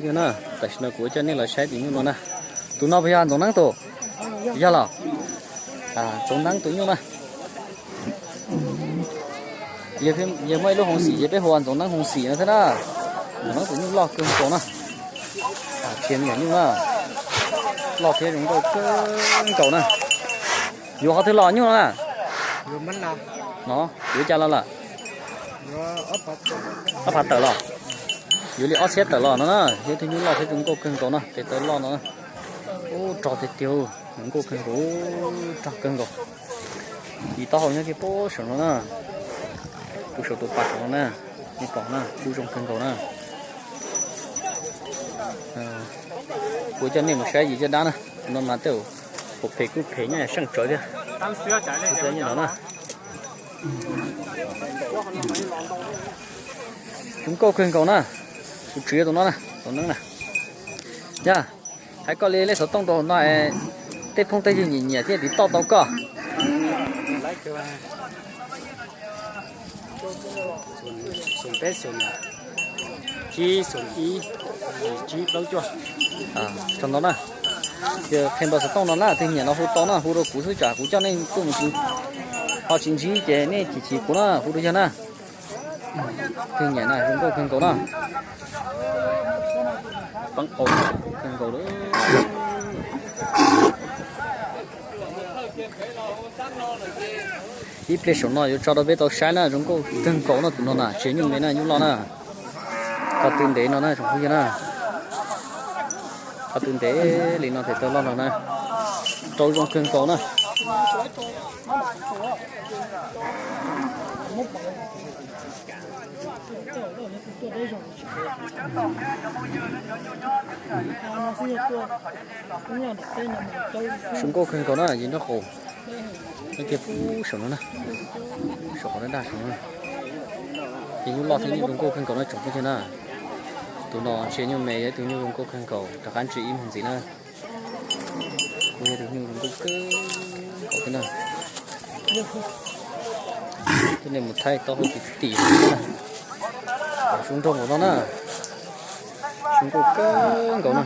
Yog na, tam sim no kuv coj nej los saib tus nyuj no na. Tus no puas yog Ntxoov Neeb tus? Yog los? Ntxoov Neeb tus nyuj na. Yog muaj ib lub hoo xim ces peb hu ua Ntxoov Neeb hoo xim no thiab na. Ntxoov Neeb tus nyuj loj kawg nkaus na. Tsis yog me nyuam nyuj na, loj thiab zoo nkauj kawg nkaus na. Yuav qhov twg los nyuj no na? No, yuav cas los lawm? Ob phav tawm los. Yuav li ob txhiab tawm los no na, yog tus nyuj loj thiab zoo nkauj kawg nkaus no, tes taw loj no. Ub, rog tiag tiag, zoo nkauj kawg nkaus, rog kawg nkaus. Yim taub hau nyob kiag pem saum no na, pem saum tus pas saum no na, nej pom na, kuj zoo kawg nkaus na. Kuv coj nej mus saib yim caj dab na, no mas tej zaum phem kuj phem nyob seej tsawv thiab. Tus no na, zoo nkauj kawg nkaus na, kuv tsis yog tus no na, tus neeb na. Yog hais koj li lej xov tooj rau no, tej phooj tej ywg nyiam nyiam thiab tiv toj tau koj. Xoom peb xoom, tsib xoom ib, tsib plaub cuaj. Tso ntau na, yog qhia npawb xov tooj no na, tus nyiam no hu tau na, hu rau kuv xwb tsam kuv coj nej tuaj mus tsis, ho tsis ntsib ces nej chim chim kuv na, hu rau yawg na. Tus nyiam na zoo nkauj kawg nkaus na. Peeb qaus kawg nkaus lawm. Ib pliag saum no yuav tso rau peb tau saib na, zoo nkauj kawg nkaus no, tus no na tsis yog nyuj me na, nyuj loj na. Qhov tw ntev no na tsoom phooj ywg na. Qhov tw ntev li no tes taw loj no na. Rau zoo kawg nkaus na. Zoo nkauj kawg nkaus na, yog nraub qaum. Nyob kiag pem saum no na, saum qhov daj daj saum no. Yog nyuj loj thiab nyuj zoo nkauj kawg nkaus na tsoom phooj ywg na. Tus no tsis yog nyuj me, yog ib tug nyuj zoo nkauj kawg nkaus, rov qab ntsia ib mus ntxiv na. Kuj yog tus nyuj zoo nkauj kawg nkaus thiab na. Coj nej mus thaij taub hau tim tim na. Zoo nraug npaum no na. Zoo nkauj kawg nkaus na.